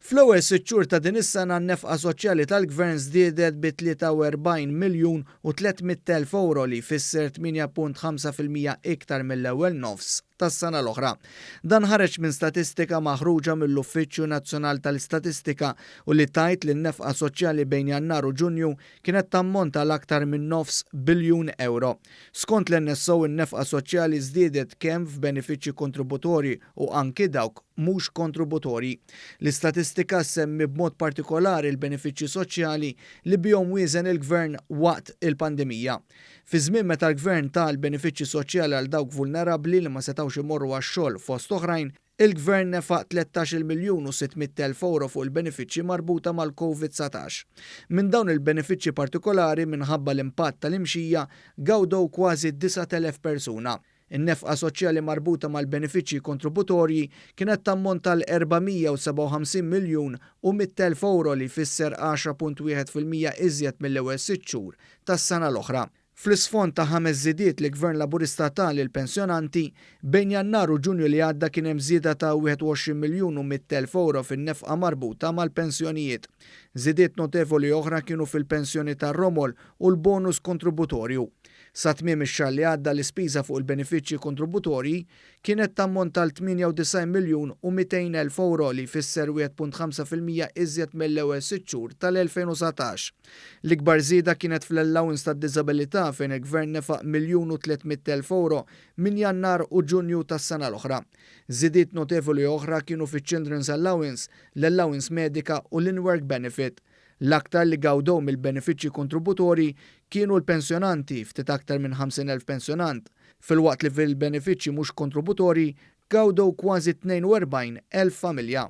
Fl-ewwel sitt xhur ta' din is-sena n-nefqa soċjali tal-Gvern żdiedet bi 43 miljun u 300 elf ewro li jfisser 8.5% iktar mill-ewwel nofs tas-sena l-oħra. Dan ħareġ minn statistika maħruġa mill-Uffiċċju Nazzjonal tal-Istatistika u li tgħid li n-nefqa soċjali bejn Jannar u Ġunju kienet tammonta għal aktar minn nofs biljun ewro. Skont l-NSO in-nefqa soċjali żdiedet kemm f'benefiċċji kontributorji u anki dawk mhux kontributorji. L-istatistika ssemmi b'mod partikolari l-benefiċċji soċjali li bihom wieżen il-Gvern waqt il-pandemija. Fi żmien meta l-Gvern ta l-benefiċċji soċjali għal dawk vulnerabbli li ma setgħux imorru għax-xogħol fost oħrajn, il-Gvern nefaq 13-il miljun u 600 elf ewro fuq il-benefiċċji marbuta mal-Covid 19. Minn dawn il-benefiċċji partikolari minħabba l-impatt tal-imxija gawdew kważi 9,000 persuna. In-nefqa soċjali marbuta mal-benefiċċji kontributorji kienet tammonta għal 457 miljun u 100 elf ewro li jfisser 10.1% iżjed mill-ewwel sitt xhur tas-sena l-oħra. Fl-isfond ta' ħames żidiet li Gvern Laburista ta lill-pensjonanti, bejn Jannar u Ġunju li għadda kien hemm żieda ta' 21 miljun u 100 elf ewro fin-nefqa marbuta mal-pensjonijiet. Żidiet notevoli oħra kienu fil-pensjoni tar-romol u l-bonus kontributorju. Sa tmiem ix-xahar li għadda l-ispiża fuq il-benefiċċji kontributorji kienet tammonta għal 98 miljun u 200 elf ewro li jfisser 1.5% iżjed mill-ewwel sitt xhur tal-2019. L-ikbar żieda kienet fl-allowance tad-diżabilità fejn il-Gvern nefaq miljun u 300 elf ewro minn Jannar u Ġunju tas-sena l-oħra. Żidiet notevoli oħra kienu fiċ-Children's Allowance, l-Allowance Medika u l-In-Work Benefit. L-aktar li gawdew mill-benefiċċji kontributorji kienu l-pensjonanti, ftit aktar minn 50,000 pensjonant, filwaqt li fil-benefiċċji mhux kontributorji gawdew kważi 42,000 familja.